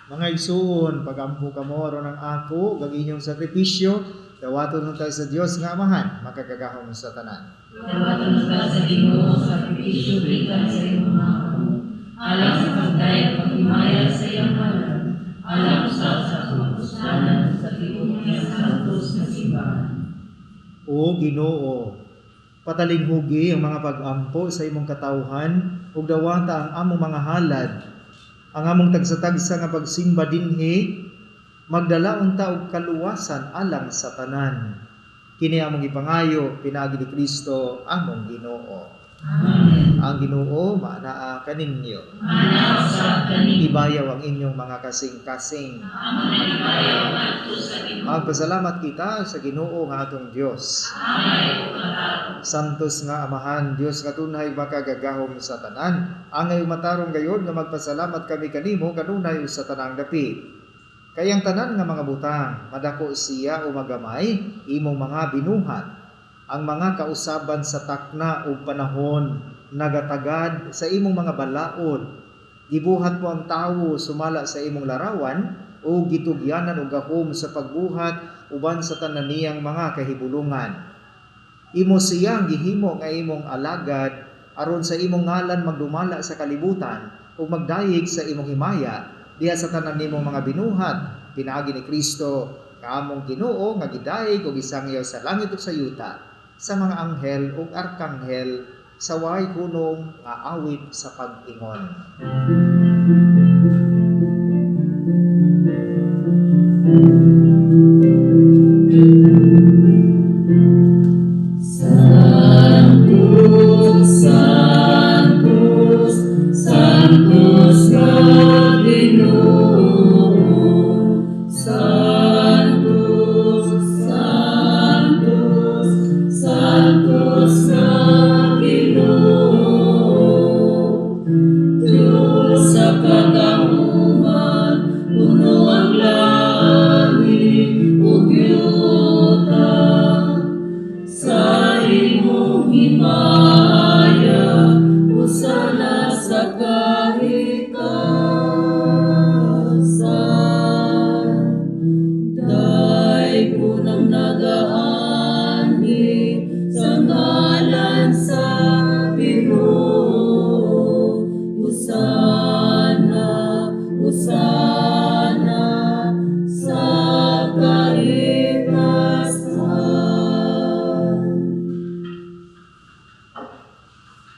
Mga igsuon, pagampo kamo aron ang ako kag inyong sakripisyo, dawaton unta sa Dios nga Amahan, makagagahom sa tanan. Dawaton unta sa Ginoo sakripisyo gikan sa imong mga kamot, alang sa pagdayeg paghimaya sa iyang ngalan, alang usab sa kapuslanan sa tibuok niyang santos nga simbahan. O Ginoo, patalinghugi ang mga pag-ampo sa imong katawhan ug dawata ang among mga halad. Ang among tagsa-tagsa nga pagsimba dinhi magdala unta og kaluwasan alang sa tanan. Kini among gipangayo pinaagi ni Kristo among Ginoo. Amen. Ang Ginoo maanaa kaninyo. Maanaa usab kaninyo. Ibayaw ang inyong mga kasing-kasing. Among naibayaw ngadto sa Ginoo. Magpasalamat kita sa Ginoo nga atong Dios. Angay ug matarong. Santos nga Amahan, Dios nga tunay makagagahom sa tanan. Angay ug matarong gayod nga magpasalamat kami kanimo kanunay ug sa tanang dapit. Kay ang tanan nga mga butang, madako siya o magamay, imong mga binuhat. Ang mga kausaban sa takna ug panahon nagatagad sa imong mga balaod. Gibuhat mo ang tawo sumala sa imong larawan o gitugyanan og gahom sa pagbuhat uban sa tanan niyang mga kahibulungan. Imo siyang gihimo nga imong alagad aron sa imong ngalan magdumala sa kalibutan ug magdayeg sa imong himaya diha sa tanan nimong mga binuhat pinaagi ni Kristo nga among Ginoo nga gidayeg og gisangyaw sa langit ug sa yuta sa mga anghel ug arkanghel sa way hunong nga awit sa pag-ingon.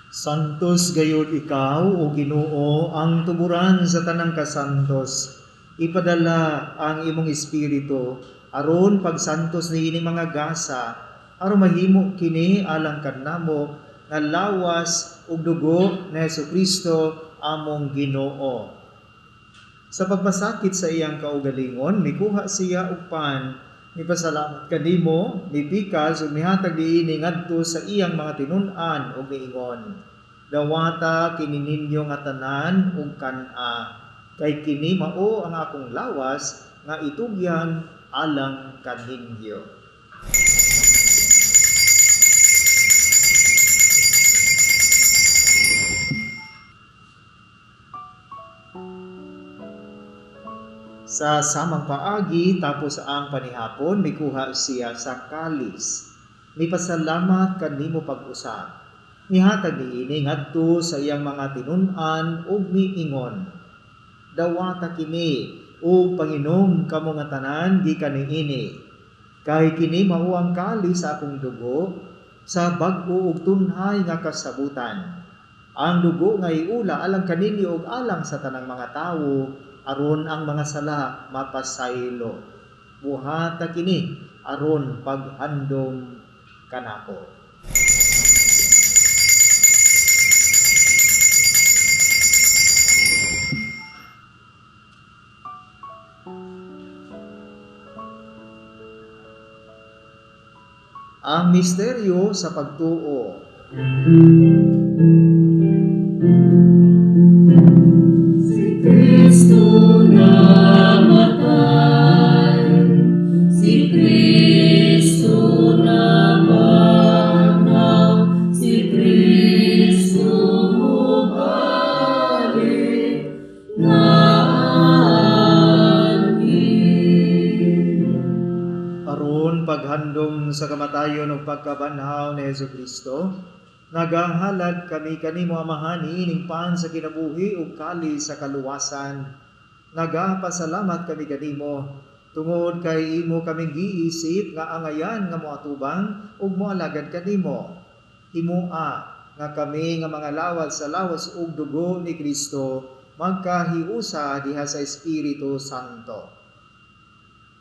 Santos gayud ikaw, o Ginoo, ang tuburan sa tanang kasantos. Ipadala ang imong espiritu aron pagsantos niini mga gasa, aron mahimo kini alang kanamo nga lawas ug dugo ni Hesukristo among Ginoo. Sa pagpasakit sa iyang kaugalingon, mikuha siya og pan, mipasalamat kanimo, mipikas ug mihatag niini ngadto sa iyang mga tinun-an ug miingon: Dawata kini ninyo nga tanan ug kan-a, kay kini mao ang akong lawas nga itugyan alang kaninyo. Sa samang paagi, tapos ang panihapon, mikuha siya sa kalis. Mipasalamat kanimo pag-usab. Mihatag niini ngadto sa iyang mga tinun-an ug miingon: Dawata kini ug panginom kamo nga tanan gikan niini. Kay kini mao ang kalis sa akong dugo sa bag-o ug tunhay nga kasabutan. Ang dugo nga iula alang kaninyo ug alang sa tanang mga tawo aron ang mga sala mapasaylo. Buhata kini aron paghandom kanako. Ang misteryo sa pagtuo. Si Kristo namatay, si Kristo nabanhaw, si Kristo mubalik naanhi. Aron paghandom sa kamatayon ug pagkabanhaw ni Hesukristo, nagahalad kami kanimo Amahan niining pan sa kinabuhi ug kali sa kaluwasan. Nagapasalamat kami kanimo tungod kay imo kaming giisip nga angayan nga moatubang ug moalagad kanimo. Himoa nga kami nga mga lawad sa lawas ug dugo ni Kristo magkahiusa diha sa Espiritu Santo.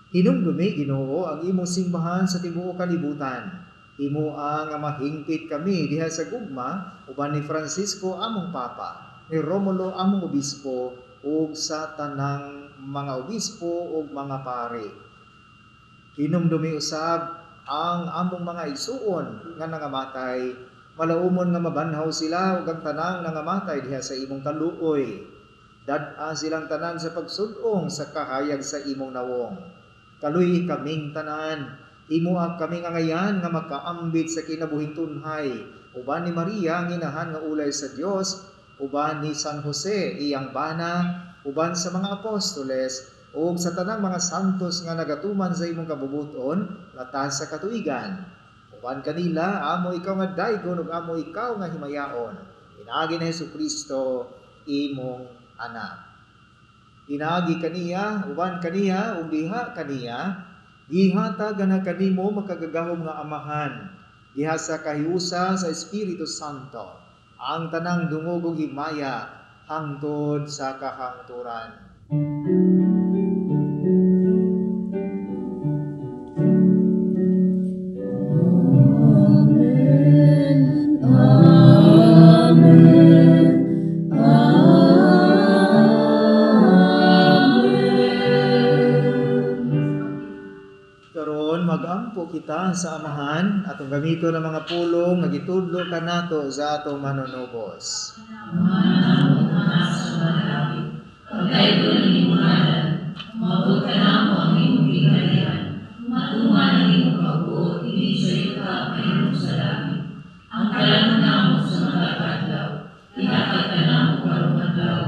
Hinumdumi, Ginoo, ang imong simbahan sa tibuok kalibutan. Himoa nga mahingpit kami diha sa gugma uban ni Francisco among Papa, ni Romulo among Obispo, ug sa tanang mga obispo ug mga pari. Hinumdumi usab ang among mga igsuon nga nangamatay, malaumon nga mabanhaw sila ug ang tanang nangamatay diha sa imong kaluoy. Dad-a silang tanan sa pagsud-ong sa kahayag sa imong nawong. Kaluy kaming tanan, himoa kaming angayan nga makaambit sa kinabuhing tunhay, uban ni Maria ang inahan nga ulay sa Dios, uban ni San Jose iyang bana, uban sa mga apostoles, ug sa tanang mga santos nga nagatuman sa imong kabubuton latas sa katuigan. Uban kanila, amo ikaw nga daygon ug amo ikaw nga himayaon. Pinaagi ni Hesukristo imong anak. Pinaagi kaniya, uban kaniya, ug diha kaniya, gihatag na kanimo makagagahom nga Amahan, diha sa kahiusa sa Espiritu Santo, ang tanang dungog ug himaya hangtod sa kahangturan. Amen. Amen. Amen. Karon magampo kita sa Amahan atong gamiton ang mga pulong nga gitudlo kanato sa atong manunubos. Pagdaygon ang imong ngalan, moabot kanamo ang imong gingharian, matuman ang imong pagbuot dinhi sa yuta mahimong sa langit. Ang kalanon namo sa matag adlaw, ihatag kanamo karong adlaw.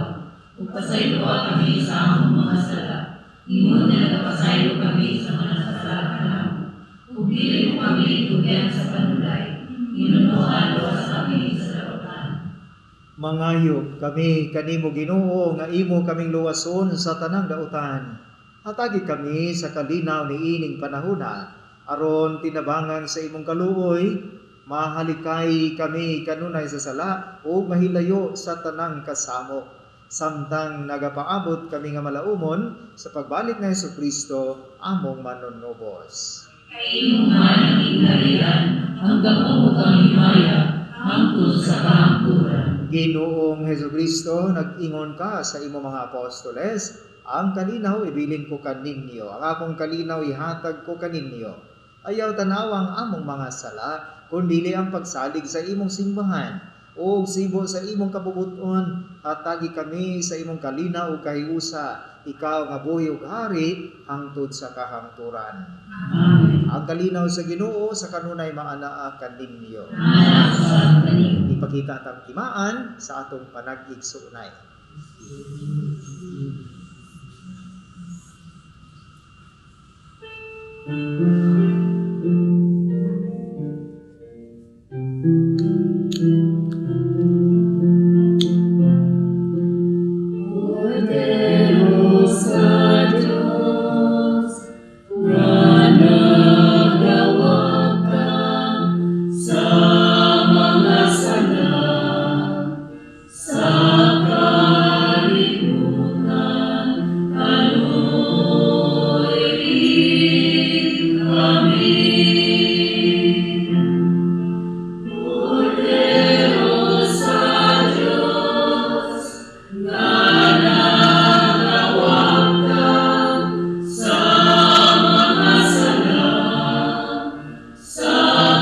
Ug pasayloa kami sa among mga sala, ingon nga nagapasaylo kami sa mga nasasala kanamo. Ug dili mo kami itugyan sa panulay, hinunohan luwas kami sa dautan. Mangayo kami kanimo Ginoo nga imo kaming luwason sa tanang dautan. Hatagi kami sa kalinaw niining panahona aron tinabangan sa imong kaluoy, Mahalikay kami kanunay sa sala ug mahilayo sa tanang kasamo, samtang nagapaabot kami nga malaumon sa pagbalik ni Hesukristo among manunubos. Kay imo man ang gingharian, ang gahom ug ang himaya, hangtod sa kahangturan. Ginoong Hesukristo, nag-ingon ka sa imong mga apostoles, ang kalinaw ibilin ko kaninyo, ang akong kalinaw ihatag ko kaninyo. Ayaw tanawa ang among mga sala, kundili ang pagsalig sa imong simbahan, ug sibo sa imong kabubuton, hatagi kami sa imong kalinaw ug kahiusa, ikaw nga buhi ug hari hangtod sa kahangturan. Amen. Ang kalinaw sa Ginoo sa kanunay maanaa kaninyo. Maanaa sa kanimo. Ipakita atang timaan sa atong panag-igsuonay. Kordero sa Diyos, nga nagawagtang sa mga sala, sa kalibutan, kaluoyi kami. Kordero sa Diyos, nga nagawagtang sa mga sala, sa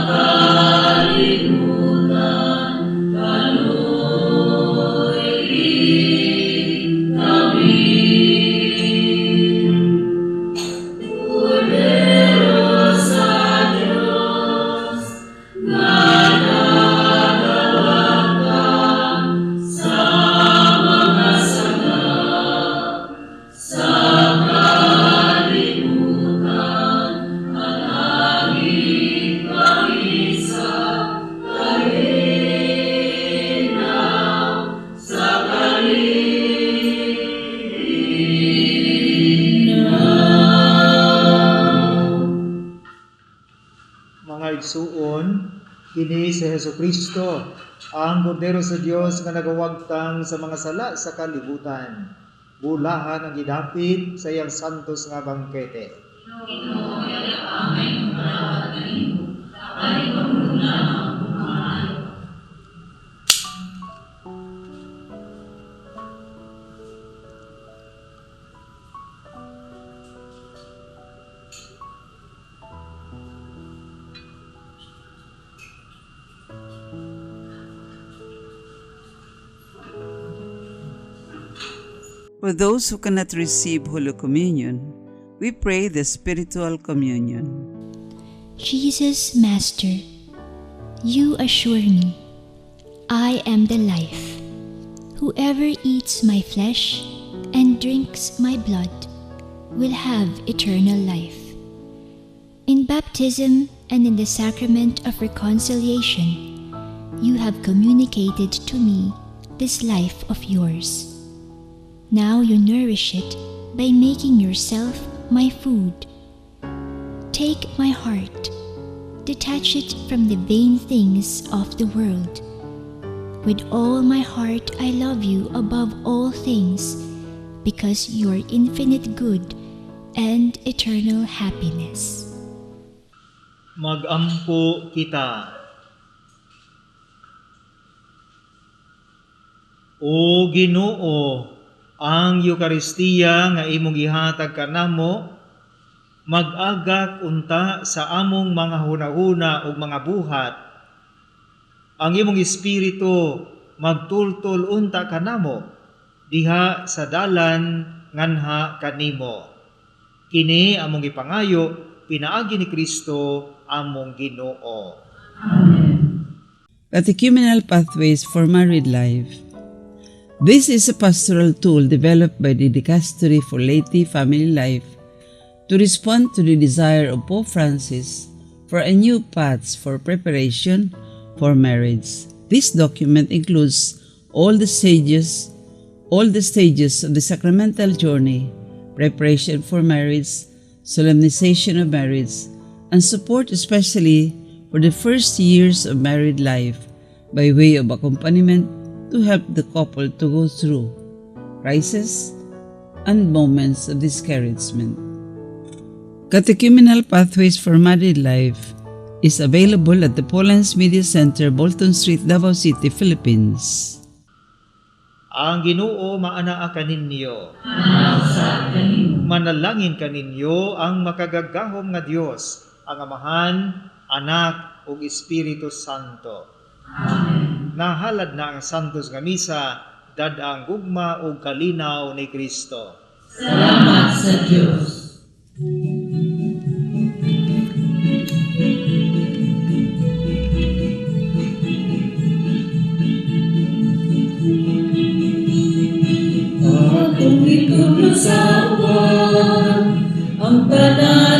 kalibutan, kaluoyi kami. Kordero sa Diyos, nga nagawagtang sa mga sala, sa kalibutan, hatagi kami sa kalinaw, sa kalinaw. Mga igsuon, kini si Hesukristo, ang Kordero sa Dios nga nagawagtang sa mga sala sa kalibutan. Bulahan ang gidapit sa iyang santos nga bangkete. Ginoo, wala pa angay magdawat kanimo, apan imong lamang akong pangayo. For those who cannot receive Holy Communion, we pray the Spiritual Communion. Jesus, Master, you assure me, I am the life. Whoever eats my flesh and drinks my blood will have eternal life. In baptism and in the sacrament of reconciliation, you have communicated to me this life of yours. Now you nourish it by making yourself my food. Take my heart, detach it from the vain things of the world. With all my heart I love you above all things, because you are infinite good and eternal happiness. Magampo kita. O Ginoo, ang Eukaristiya nga imong gihatag kanamo, mag-agak unta sa among mga hunahuna ug mga buhat. Ang imong espiritu magtultol unta kanamo diha sa dalan nganha kanimo. Kini among gipangayo pinaagi ni Kristo among Ginoo. Amen. Catechumenal Pathways for Married Life. This is a pastoral tool developed by the Dicastery for Laity Family Life to respond to the desire of Pope Francis for a new path for preparation for marriage. This document includes all the stages of the sacramental journey, preparation for marriage, solemnization of marriage, and support especially for the first years of married life by way of accompaniment to help the couple to go through crisis and moments of discouragement. Catechumenal Pathways for Married Life is available at the Paulines Media Center, Bolton Street, Davao City, Philippines. Ang Ginoo maanaa kaninyo. Manalangin kaninyo ang makagagahom nga Dios, ang Amahan, Anak ug Espiritu Santo. Amen. Nahalad na ang Santos nga Misa, dad-a ang gugma ug kalinaw ni Kristo. Salamat sa Dios. Atong itudlo sa uban ang tanan.